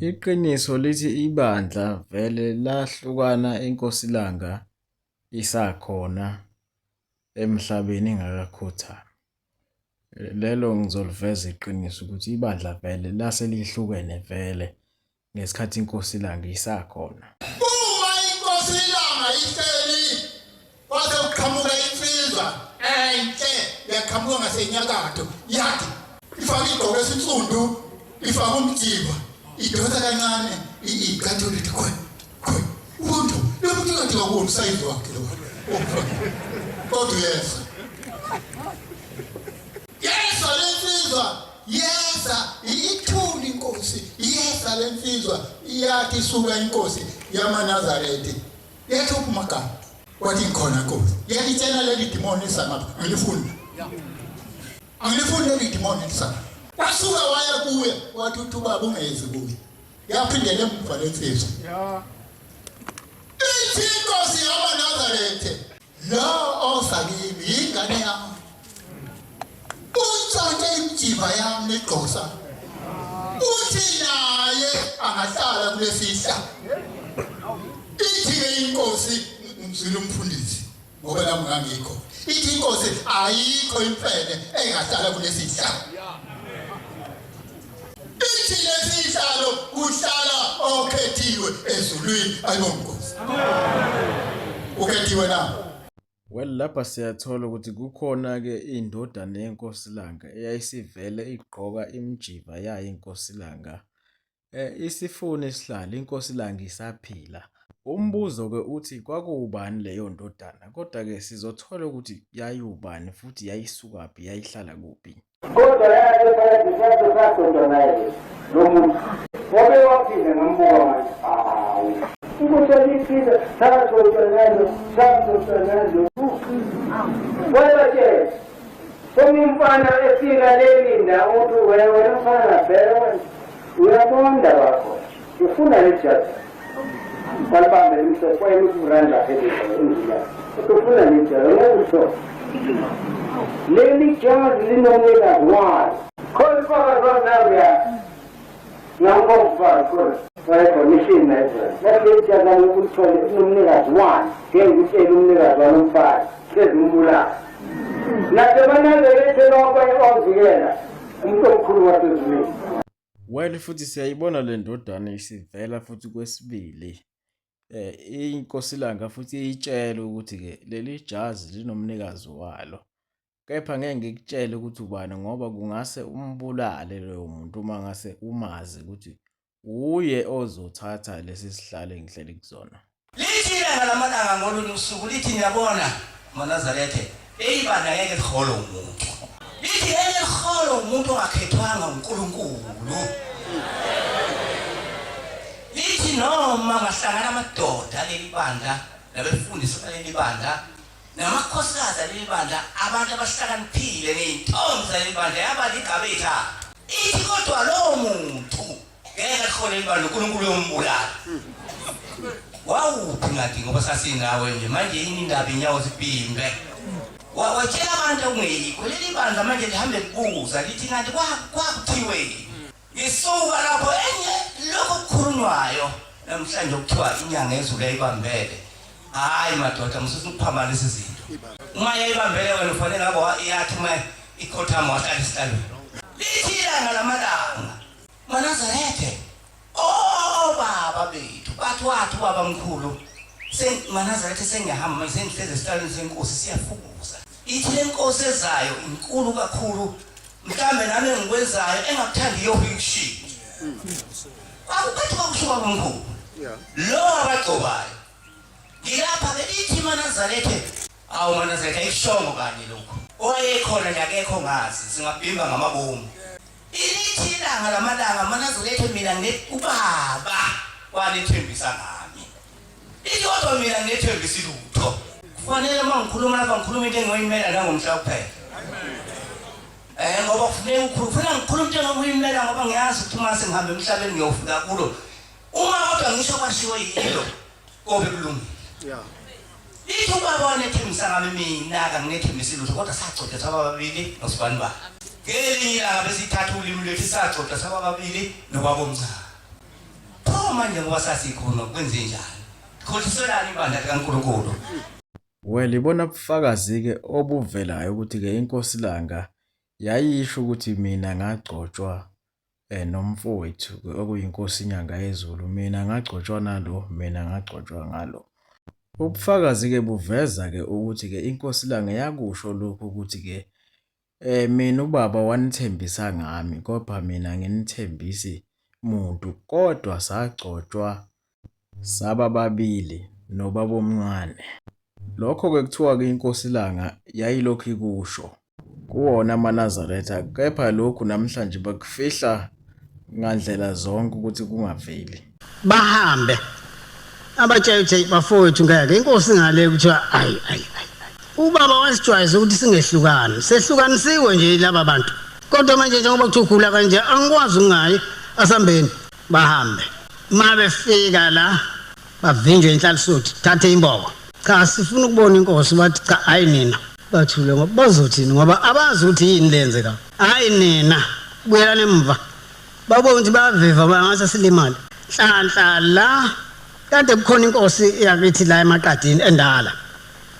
Iqiniso lithi ibandla vele lahlukana iNkosi iLanga isakhona emhlabeni ingakakhothami. Lelo ngizoliveza iqiniso ukuthi ibandla vele lase lihlukene vele ngesikhathi iNkosi iLanga isakhona. Uma iNkosi iLanga ihleli kwase kuqhamuka insizwa enhle yaqhamuka ngasenyakatho yathi ifake igqoko esinsundu ifake umjiva idonsa kancane iqathula ithi khwe khwe ubuntu lo muntu ngathi kakuwona usayizi wakhe lo kodwa uyeza Yeza lensizwa, yeza ithuli inkosi, yeza lensizwa iyathi isuka inkosi yamaNazaretha. Yathi uphuma gama. Wathi ngikhona nkosi. Yathi tshela leli dimoni lisangapha, angilifuni. Angilifuni leli dimoni lisangapha. Wasuka waya kuye, wathi uthi ubaba ungezi kuye. Yaphindela emva lensizwa. Ithi inkosi yamaNazaretha Lo oza kimi yingane yami. Untshontshe imjiva yami negqosa. Uthi naye angahlala kulesihla. Ithi-ke inkosi ngizwile umfundisi ngoba nami ngangikho. Ithi inkosi ayikho imfene engahlala kulesihla. Ithi lesihlalo kuhlala okhethiwe ezulwini ayibongozi. Ukhethiwe na? Well lapha siyathola ukuthi kukhona-ke indodana yenkosi Langa eyayisivele igqoka imijiva yayo inkosi Langa. Eh isifuna isihlalo inkosi Langa isaphila. Umbuzo-ke uthi kwakuwubani leyo ndodana kodwa-ke sizothola ukuthi yayiwubani futhi yayisukaphi yayihlala kuphi. Kodwa yaye phakathi saze sasonta naye lo muntu. Wabe waphila ngambuka manje. Hawu. Inkosi yayiphila sasonta nayo sasonta nayo. Wayebatshela. Sengimfana efika leli ndawo uthi wena wena mfana bheka wena. Uyabonda wakho. Ufuna le jazi. Walibambe limhlophe wayelufuranda phezulu endlini yakhe. Ufuna le jazi ngeke uthole. Leli jazi linomnikazi walo. Khona ufakazi wami nanguya. Ngamkhomba khona. Wayekhona ishini naye. Lathi leli jazi angeke ulithole linomnikazi walo. Ngeke ngikutshele umnikazi walo mfana. Hlezi umbulala. Nasemanazaretheni wamvikela umuntu omkhulu wasezulwini. Well futhi siyayibona le ndodana isivela futhi kwesibili. Eh inkosi Langa futhi iyitshela ukuthi ke leli jazi linomnikazi walo. Kepha ngeke ngikutshele ukuthi ubani ngoba kungase umbulale loyo muntu uma ngase umazi ukuthi Wuye ozothatha lesi sihlalo engihleli kuzona. Lithi ilanga lamalanga ngolunye usuku lithi niyabona maNazarethe leli bandla ngeke liholwe umuntu. Lithi ngeke liholwe umuntu ongakhethwanga uNkulunkulu. Lithi noma ngahlangana amadoda aleli bandla nabefundisi baleli bandla namakhosikazi aleli bandla abantu abahlakaniphile ney'ntombi zaleli bandla yaba ligabetha ithi kodwa lowo muntu ngeke ahlole ibandla uNkulunkulu uyombulala wawuphi ngathi ngoba sasinawe nje manje yini indaba inyawo zibhimbe watshela abantu okungeyikho leli bandla manje lihambe libuza lithi kanti kwakuthiweni Ngisuka lapho enye lokho okukhulunywayo namhlanje okuthiwa inyanga yezulu yayibambele. Hayi madoda musuthi ukuphambanisa izinto. Uma yayibambele wena ufanele ngabe yathi uma ikhothama wahlala esihlalweni. Lithi ilanga lamalanga maNazarethe obaba bethu bathi wathi ubaba mkhulu maNazarethe sengiyahamba manje sengihlezi esihlalweni senkosi siyafukuza. Ithi lenkosi ezayo inkulu kakhulu mhlambe nami engikwenzayo engakuthandiyo ukushintsha kwakuphethe kwakusho babamkhulu lo abagcobayo ngilapha ke ithi manazarethe awu manazarethe ayikushongo kanye lokhu owayekhona nje akekho ngazi singabhimba ngamabomu ilithi ilanga lamalanga manazarethe mina ubaba wanethembisa ngami Ikodwa mina ngethembisi lutho. Kufanele uma ngikhuluma lapha ngikhuluma into engiyoyimela nangomhla kuphela. Eh ngoba kufuneka ukhuluma, kufuneka ngikhuluma into engiyimela ngoba ngiyazi ukuthi uma sengihamba emhlabeni ngiyofika kulo. Uma kodwa ngisho kwashiwo yilo kobe kulungile. Yeah. Lithi ubaba wanethembisa ngami mina kanginethembisi lutho kodwa sagcoda saba babili nosibani bani. Ngelinye ilanga besithatha ulimi lwethu sagcoda saba babili nobaba omncane. manje ngoba sasikhona kwenze njani? Khohliselani ibandla likaNkulunkulu. Well ibona bufakazi-ke obuvelayo ukuthi-ke iNkosi Langa yayisho ukuthi mina ngagcotshwa eh, nomfowethu okuyinkosi iNyangayezulu, mina ngagcotshwa nalo, mina ngagcotshwa ngalo. Ubufakazi-ke buveza-ke ukuthi-ke iNkosi Langa yakusho lokhu ukuthi-ke eh, mina ubaba wanithembisa ngami kodwa mina anginithembisi muntu kodwa sagcotshwa saba babili nobabomncane. Lokho-ke kuthiwa-ke iNkosi iLanga yayilokhu ikusho kuwona amaNazaretha, kepha lokhu namhlanje bakufihla ngandlela zonke ukuthi kungaveli. Bahambe abatshela ukuthi bafowethu ngeke inkosi ngale kuthiwa ayi ayi ayi ubaba wasijwayeza ukuthi singehlukani sehlukanisiwe nje laba bantu kodwa manje njengoba kuthiwa ugula kanje angikwazi ukungayi asambeni bahambe uma befika la bavinjwe inhlalisuthi thathe imboko cha sifuna ukubona inkosi bathi cha hayi nina bathule ngoba bazothini ngoba abazi ukuthi yini lenzeka hayi nina buyelani emva babona ukuthi bayaveva bangase silimale nhlanhla la kade kukhona inkosi yakithi la emaqadini endala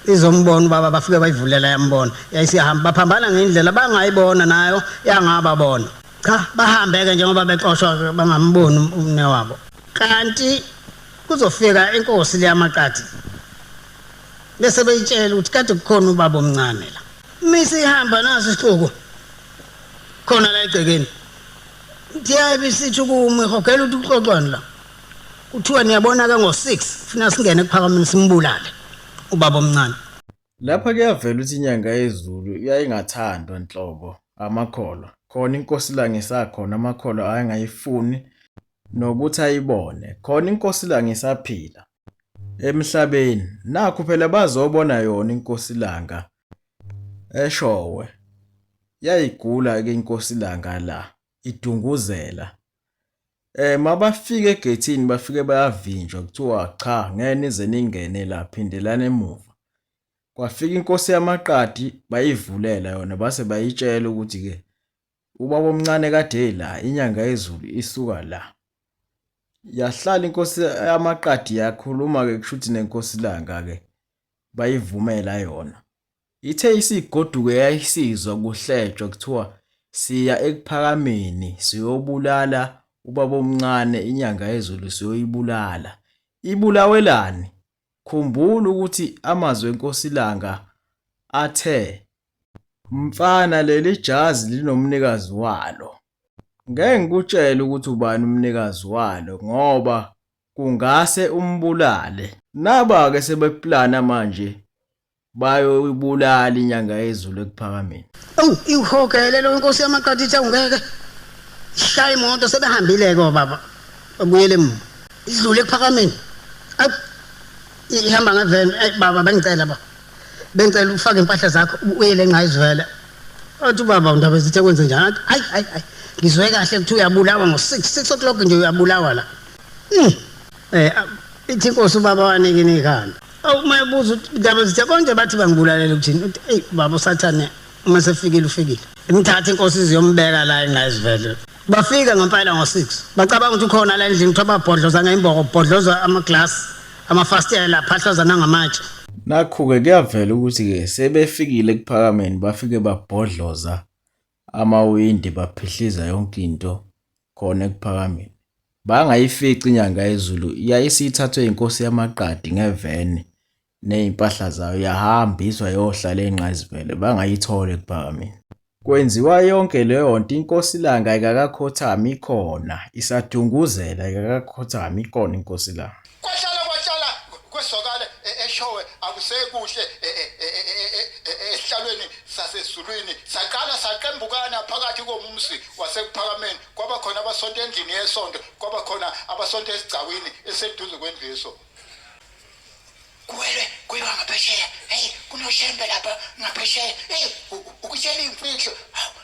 izombona ubaba bafike bayivulela yambona yayisihamba baphambana ngendlela bangayibona nayo yangababona cha bahambe-ke njengoba bexoshwa bangamboni umnewabo kanti kuzofika inkosi leyamaqadi bese beyitshela ukuthi kade kukhona ubaba omncane la misi ihamba naso isixuku khona la egcekeni ndiyabe isithi kumi hogela ukuthi kuxoxwani la kuthiwa niyabona-ke ngo-six funa singene ekuphakameni simbulale ubaba omncane. Lapha kuyavela ukuthi inyanga yezulu yayingathandwa nhlobo amakholwa. Khona iNkosi Langa isakhona amakholwa ayengayifuni nokuthi ayibone. Khona iNkosi Langa isaphila emhlabeni. Nakhu phela bazobona yona iNkosi Langa eShowe. Yayigula-ke iNkosi Langa la idunguzela. Eh mabafika egethini bafike bayavinjwa kuthiwa cha ngeke nize ningene la phindelani emuva. Kwafika inkosi yamaqadi bayivulela yona base bayitshela ukuthi ke ubaba omncane kade la inyanga yezulu isuka la. Yahlala inkosi yamaqadi yakhuluma ke kushuthi nenkosi langa ke bayivumela yona. Ithe isigoduke yayisizwa kuhletshwa kuthiwa siya ekuphakameni siyobulala ubabomncane inyanga yezulu siyoyibulala. Ibulawelani? Khumbula ukuthi amazwi enkosi iLanga athe mfana leli jazi linomnikazi walo. Ngeke ngikutshele ukuthi ubani umnikazi walo ngoba kungase umbulale. Naba-ke sebeplana manje bayoyibulala inyanga yezulu ekuphakameni. Awu ihogele lo inkosi yamaqadi ithi awungeke. Shaya imoto sebehambile ke obaba. Babuyele emuva. Idlule ekuphakameni. Awu ihamba ngeveni baba bengicela ba. Bengicela ufake impahla zakho uyele engqayizivele. Athi ubaba undaba zithe kwenze njani? Athi hayi hayi hayi. Ngizwe kahle kuthiwa uyabulawa ngo-6 6 o'clock nje uyabulawa la. Mm. Eh ithi inkosi ubaba wanikini ikhanda. Awu uma ebuza ukuthi indaba zithe konje bathi bangibulalela ukuthini? Uthi eyi baba usathane uma sefikile ufikile. Imthatha inkosi iziyombeka la engayizivele. Bafika ngempela ngo-6. Bacabanga ukuthi ukhona la endlini kuthiwa babhodloza ngeimboko, bhodloza ama-glass, amafasitela, phahloza nangamatshe. Nakhu-ke kuyavela ukuthi-ke sebefikile ekuphakameni bafike babhodloza amawindi baphihliza yonke into khona ekuphakameni. Bangayifici inyanga yezulu yayisithathwe inkosi yamaqadi ngeveni nezimpahla zayo yahambiswa yohlala engqayizivele bangayithola ekuphakameni. Kwenziwa yonke leyo nto inkosi Langa ayikakakhothami ikhona isadunguzela ayikakakhothami ikhona inkosi Langa. Kwahlala kwahlala kwezwakala eshowe akusekuhle esihlalweni sasezulwini saqala saqembukana phakathi komumsi wasekuphakameni kwaba khona abasonta endlini yesonto kwaba khona abasonta esigcawini eseduze kwendlu yesonto kuwelwe kuyiwa ngaphesheya heyi kunoshembe lapha ngaphesheya heyi ukutshela iy'mfihlo hawu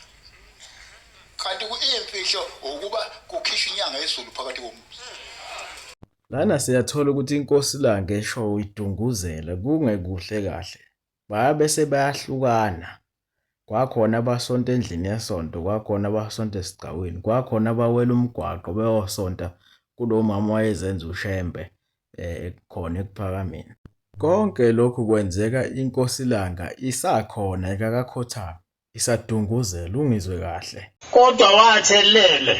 kanti iy'mfihlo ukuba kukhishwa inyanga yezulu phakathi komuzi Lana siyathola ukuthi inkosi Langa eshowe idunguzela kungekuhle kahle. Babe sebayahlukana. Kwakhona abasonta endlini yesonto, kwakhona abasonta esigcawini, kwakhona abawela umgwaqo beyosonta kulo mama wayezenza uShembe eh khona ekuphakameni. Konke lokhu kwenzeka iNkosi Langa isakhona ikakakhothami isadunguzela ungizwe kahle. Kodwa wathi elele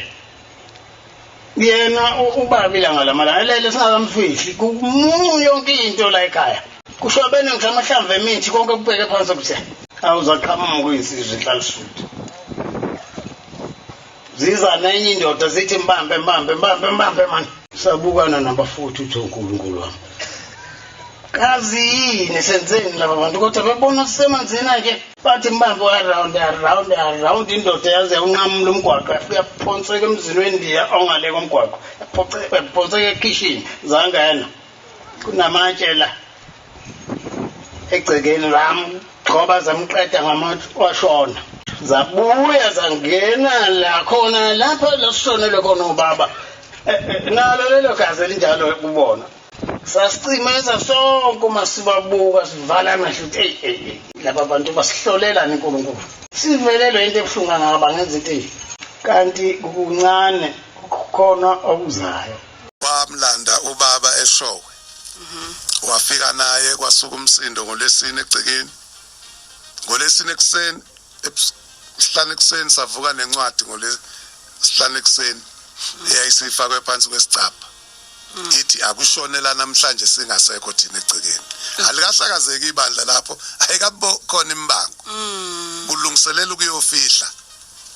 yena ubaba ilanga lamalanga elele singakamfihli kumuncu yonke into la ekhaya kushwabene ngisho amahlamvu emithi konke kubheke phansi kuthe awuzaqhamuka kuyinsizwa inhlalisuthi ziza nenye indoda zithi mbambe mbambe mbambe mbambe mani sabukana nabafowethu uthi unkulunkulu wami kazi yini senzeni laba bantu kodwa bebona sisemanzini ke bathi mbambe waround around around indoda yaze unqamula umgwaqo yafika yaphonseka emzini wendiya ongale komgwaqo yaphonseka ekhishini zangena kunamatshe la egcekeni lami gxoba zamqeda ngamatshe washona zabuya zangena la khona lapho la sishonele khona ubaba eh, eh, nalo lelo gazi elinjalo kubona sasicimeza sonke uma sibabuka sivala amehlo ukuthi eyi eyi laba bantu basihlolelani uNkulunkulu sivelelwe into ebuhlungu kangaka bangenza into eyi kanti kukuncane kukhona okuzayo wamlanda ubaba eshowe wafika naye kwasuka umsindo ngolwesine egcekeni ngolwesine ekuseni sihlanu ekuseni savuka nencwadi ngolwesihlanu ekuseni eyayisifakwe phansi kwesicabha ithi akushonela namhlanje singasekho thina egcekeni alikahlakazeki ibandla lapho ayikabi khona imbango kulungiselela ukuyofihla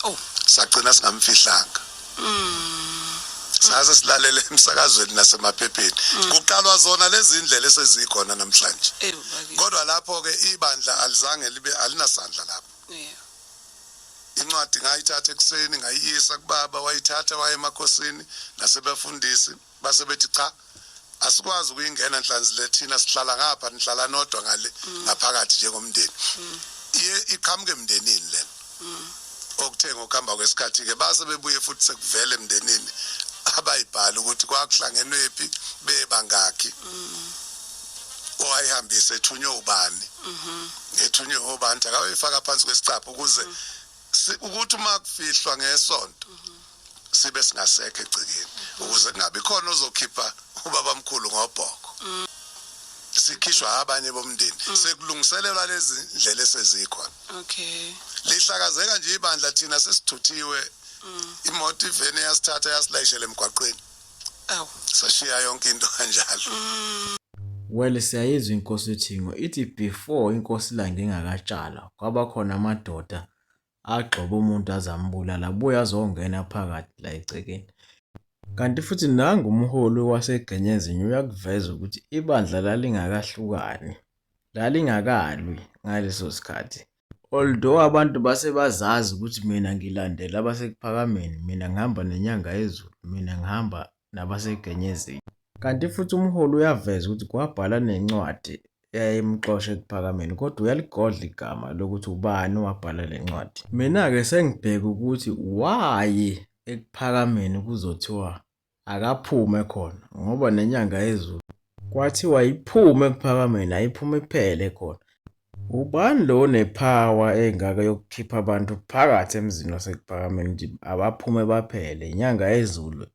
Oh. Sagcina singamfihlanga. Saze silalele emsakazweni nasemaphepheni. Kuqalwa zona lezi ndlela esezikhona namhlanje. Ewu bakithi. Kodwa lapho ke ibandla alizange libe alinasandla lapho. Incwadi ngayithatha ekuseni ngayiyisa kubaba wayithatha waye emakhosini nasebafundisi base bethi cha asikwazi ukuyingena nhlanzi le thina sihlala ngapha nihlala nodwa ngale ngaphakathi njengomndeni iye iqhamuke emndenini lena okuthe ngokuhamba kwesikhathi ke base bebuye futhi sekuvele emndenini abayibhala ukuthi kwakuhlangenwe phi bebangakhi owayihambise ethunywe ubani ethunywe obani akawuyifaka phansi kwesicapha ukuze ukuthi uma kufihlwa ngesonto sibe singasekho egcekeni ukuze kungabi khona ozokhipha ubabamkhulu ngobhoko sikhishwa abanye bomndeni sekulungiselelwa lezi ndlela esezikhona Okay. Lihlakazeka nje ibandla thina sesithuthiwe imoto iveni yasithatha yasilayishela emgwaqweni Awu. Sashiya yonke into kanjalo. Well siyayizwa inkosi uThingo ithi before inkosi Langa ingakatshalwa kwaba khona amadoda agxoba umuntu aze ambulala abuye azongena phakathi la egcekeni. Kanti futhi nangu umholi waseGenyezinye uyakuveza ukuthi ibandla lalingakahlukani, lalingakalwi ngaleso sikhathi. Although abantu base bazazi ukuthi mina ngilandela abaseKuphakameni, mina ngihamba neNyangayezulu, mina ngihamba nabaseGenyezinye. Kanti futhi umholi uyaveza ukuthi kwabhala nencwadi eyayimxosha eKuphakameni kodwa uyaligodla igama lokuthi ubani owabhala le ncwadi. Mina-ke sengibheka ukuthi why eKuphakameni kuzothiwa akaphume khona ngoba neNyangayezulu kwathiwa iphume eKuphakameni ayiphume iphele khona. Ubani lo onepower engaka yokukhipha abantu phakathi emzini waseKuphakameni ukuthi abaphume baphele? INyangayezulu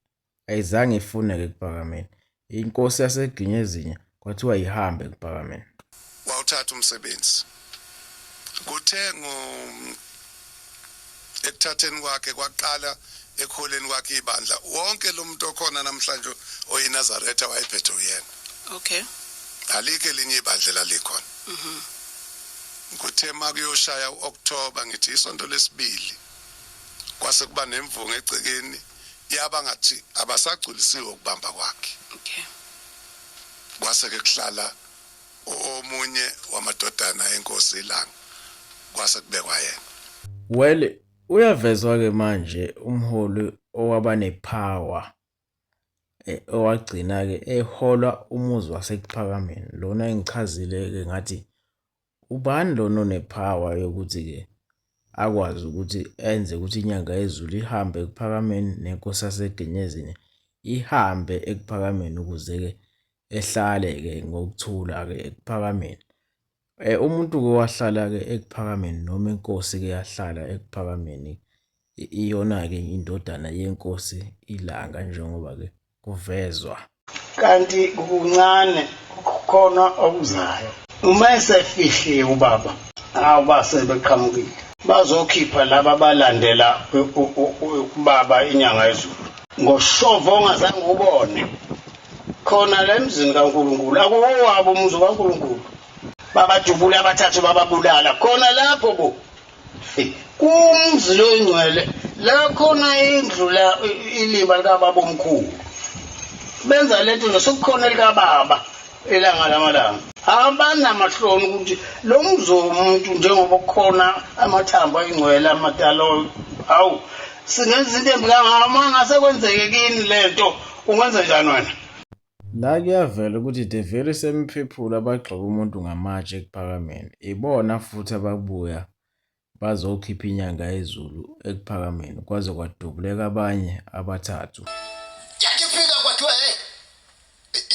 ayizange ifuneke ekuphakameni. Inkosi yaseGinyezinya kwathiwa ihambe ekuphakameni. Wawuthatha umsebenzi. Kuthe ngo ekuthatheni kwakhe kwaqala ekuholeni kwakhe ibandla wonke lo muntu okhona namhlanje oyiNazaretha wayephethe uyena. Okay. Alikho elinye ibandla elalikhona. Kuthe makuyoshaya uOctober ngithi isonto lesibili kwase kuba nemvunge egcekeni yaba ngathi abasagculisiwe ukubamba kwakhe okay kwase ke kuhlala omunye wamadodana enkosi ilanga kwase kubekwa yena well uyavezwa ke manje umholi owaba nepower eh, owagcina ke eholwa umuzi wasekuphakameni lona engichazile ke ngathi Ubani lona onepower yokuthi-ke akwazi ukuthi enze ukuthi inyanga yezulu ihambe ekuphakameni nenkosi yaseGenyezini ihambe ekuphakameni ukuze-ke ehlale-ke ngokuthula-ke ekuphakameni. Eh, umuntu-ke wahlala-ke ekuphakameni noma inkosi-ke yahlala ekuphakameni iyona-ke indodana yenkosi iLanga njengoba-ke. kuvezwa. Kanti kukuncane kukhona okuzayo. Uma esefihliwe ubaba, awu base beqhamukile. Bazokhipha laba abalandela ubaba inyanga yezulu. Ngoshovo ongazange ubone. Khona la emzini kaNkulunkulu, akuwowabo umuzi kaNkulunkulu. Babadubula abathathu bababulala khona lapho bo. Kumzi loyingcwele la khona indlu la iliba likababa omkhulu. Benza lento nje sekukhona likababa ilanga lamalanga. Abanamahloni ukuthi lo mzi womuntu njengoba kukhona amathambo ayingcwele amadala awu singenza into embi kangaka uma ngase kwenzeke kini lento ungenza njani wena? La kuyavela ukuthi the very same people abagxoba umuntu ngamatshe ekuphakameni ibona futhi ababuya bazokhipha inyanga yezulu ekuphakameni kwaze kwadubuleka abanye abathathu. Yathi ifika kwathiwa hey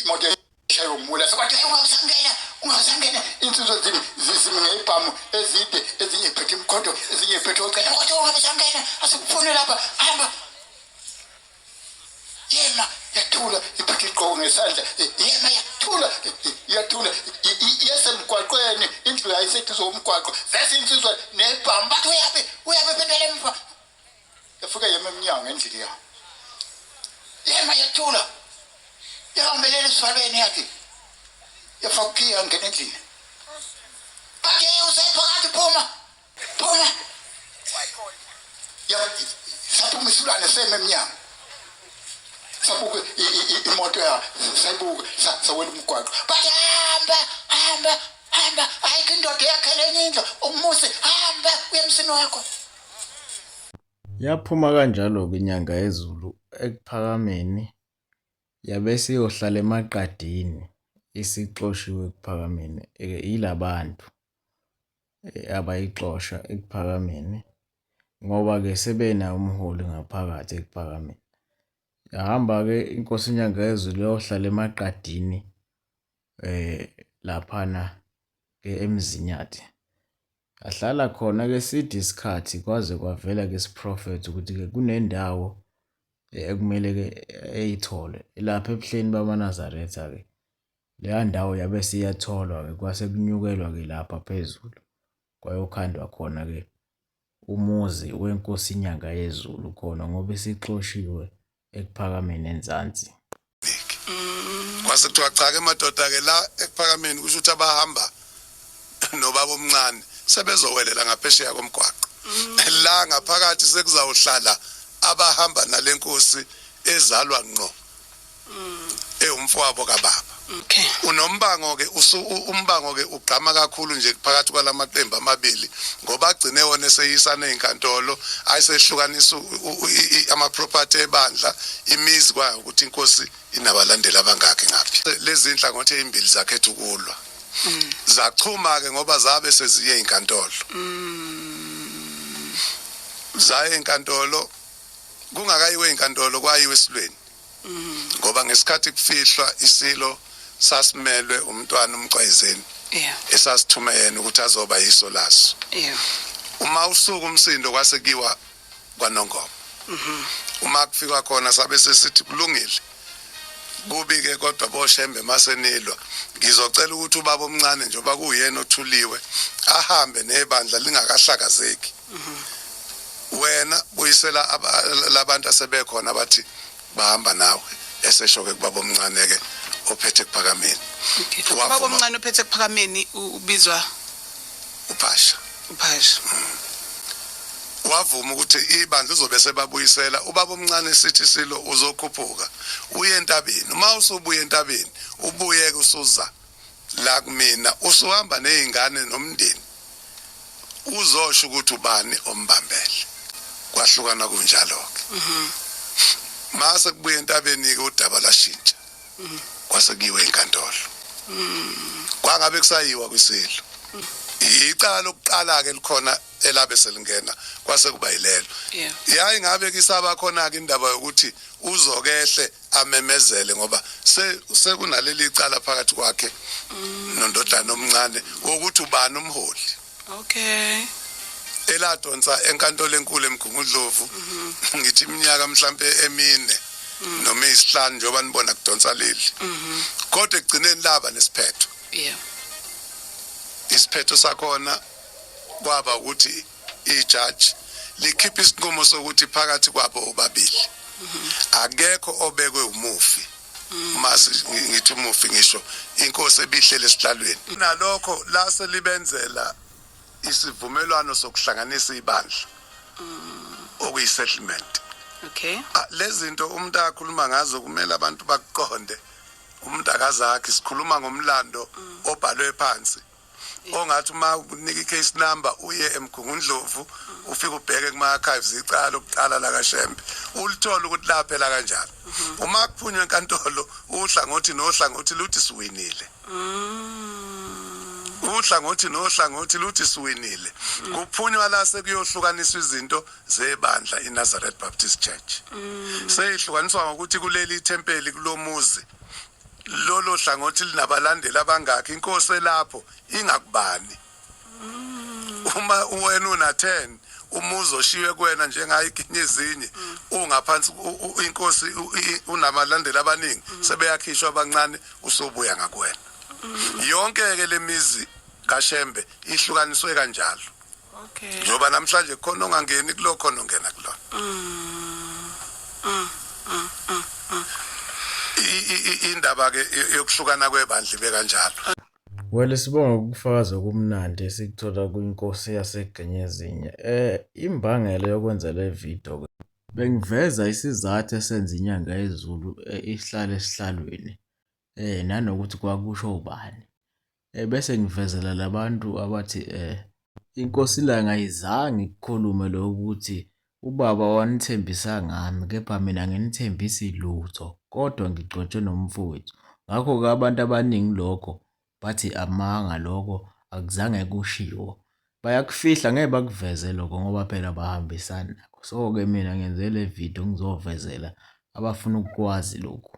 imoto eshaywa umula sekwathiwa hey ungabusangena ungabusangena insizwa zimi zimi ngeyibhamu ezide ezinye iphethe imikhonto ezinye iphethe ocela kwathiwa ungabusangena asikufuni lapha hamba yema yathula iphethe igqoko ngesandla yema yathula yathula yasemgwaqweni indlu yayiseduze komgwaqo zese insizwa nebhamu bathi uyabe uyabe phindela emva yafika yema emnyango endlini yayo yema yathula yabambelela esivalweni yathi yafaka ukhiya ngena endlini bathi usephakathi phuma Phuma. Ya saphuma isilwane seme emnyango. Sabuka imoto ya sayibuka sawela umgwaqo. Bathi hamba hamba hamba ayikho indoda eyakhele enye indlu umuzi hamba uye emsini wakho. Yaphuma kanjalo-ke inyanga yezulu ekuphakameni yabe isiyohlala emaqadini isixoshiwe ekuphakameni yilabantu. Abayixosha ekuphakameni ngoba-ke sebenaye umholi ngaphakathi ekuphakameni. Yahamba-ke inkosi iNyangayezulu yayohlala emaqadini laphana-ke eMzinyathi. Yahlala khona-ke eside isikhathi kwaze kwavela-ke isiphrofetho ukuthi-ke kunendawo ekumele-ke eyithole lapha eBuhleni bamaNazaretha-ke. Leya ndawo yabe siyatholwa-ke kwase kunyukelwa-ke lapha phezulu kwayokhandwa khona-ke umuzi wenkosi iNyangayezulu khona ngoba isixoshiwe ekuphakameni enzansi. Kwase kuthiwa cha ke madoda ke la ekuphakameni kusho ukuthi abahamba nobaba omncane sebezowelela ngaphesheya komgwaqo. La ngaphakathi sekuzawuhlala abahamba nalenkosi ezalwa ngqo ewumfowabo kababa okay unombango ke umbango ke ugqama kakhulu nje phakathi kwalamaqembu amabili ngoba agcine wona eseyisana ezinkantolo ayisehlukanisa ama property ebandla imizi kwayo ukuthi inkosi inabalandeli abangaki ngaphi lezi inhlangothi ezimbili zakhetha ukulwa zachuma ke ngoba zabe seziye inkantolo zaye enkantolo kungakayiwe enkantolo kwayiwe esilweni ngoba ngesikhathi kufihlwa isilo sasimelwe umntwana umcwayizeni yeah esasithume yena ukuthi azoba yiso laso yeah uma usuka umsindo kwase kiwa kwanongoma mhm. uma kufikwa khona sabe sesithi kulungile kubi ke kodwa boshembe masenilwa ngizocela ukuthi ubaba omncane njengoba kuyena othuliwe ahambe nebandla lingakahlakazeki mhm. wena buyisela labantu asebekhona bathi bahamba nawe esesho ke kubaba omncane ke ophethe ekuphakameni okay. Ubaba omncane ophethe ekuphakameni ubizwa uPhasha uPhasha Wavuma ukuthi ibandla uzobe sebabuyisela ubaba omncane sithi silo uzokhuphuka uye entabeni uma usubuya entabeni ubuye usuza la kumina usuhamba nezingane nomndeni uzosho ukuthi ubani ombambele kwahlukana kunjalo ke mhm. mase kubuye entabeni ke udaba lashintsha mhm. kwase kuyiwe enkantolo mhm. kwangabe kusayiwa kwisilo icala lokuqala ke likhona elabe selingena kwase kuba yilelo yayi ngabe kisaba khona ke indaba yokuthi uzokehle amemezele ngoba sekunaleli cala phakathi kwakhe nondodana omncane wokuthi ubani umholi okay eladonsa enkantolo enkulu eMgungundlovu mhm. ngithi iminyaka mhlambe emine Noma isihlanu njengoba nibona kudonsa leli. Kodwa ekugcineni laba nesiphetho. Isiphetho sakhona kwaba ukuthi ijaji likhipha isinqumo sokuthi phakathi kwabo bobabili akekho obekwe umufi. Mase ngithi umufi ngisho inkosi ebihlele esihlalweni. Nalokho lase libenzela isivumelwano sokuhlanganisa ibandla okuyi-settlement. Ah, lezi zinto umuntu akhuluma ngazo kumele abantu bakuqonde. Umuntu akazakhi, sikhuluma ngomlando obhalwe phansi. Ongathi uma unika i-case number uye eMgungundlovu ufike ubheke kuma-archives icala lokuqala lakaShembe ulithole ukuthi laphela kanjani. Uma kuphunywa enkantolo uhlangothi nohlangothi luthi siwinile. Uhlangothi nohlangothi luthi siwinile. Kuphunywa la sekuyohlukaniswa izinto zebandla iNazareth Baptist Church. Seyihlukaniswa ngokuthi kuleli ithempeli kulomuzi lolo hlangothi linabalandeli abangakhi, inkosi elapho ingakubani. Uma wena una 10 umuzi oshiywe kuwena njengayo ikinye ezinye ungaphansi inkosi unabalandeli abaningi sebeyakhishwa abancane usobuya ngakuwena. Yonke ke lemizi kaShembe ihlukaniswe kanjalo. Njengoba namhlanje khona ongangeni kulokho khona ongena kulona. Indaba ke yokuhlukana kwebandla ibe kanjalo. Well, sibonga ukufakaza okumnandi esikuthola kwinkosi yaseGenyezinye. Imbangela yokwenza le video ke bengiveza isizathu esenza inyanga yezulu ihlale esihlalweni nanokuthi kwakusho ubani. Bese ngivezela labantu abathi iNkosi iLanga ayizange ikukhulume lokhu ukuthi ubaba wanithembisa ngami kepha mina anginithembisi lutho kodwa ngigcotshwe nomfowethu. Ngakho-ke abantu abaningi lokho bathi amanga lokho akuzange kushiwo. Bayakufihla ngeke bakuveze lokho ngoba phela abahambisani nakho. So-ke mina ngenze le video ngizovezela abafuna ukukwazi lokhu.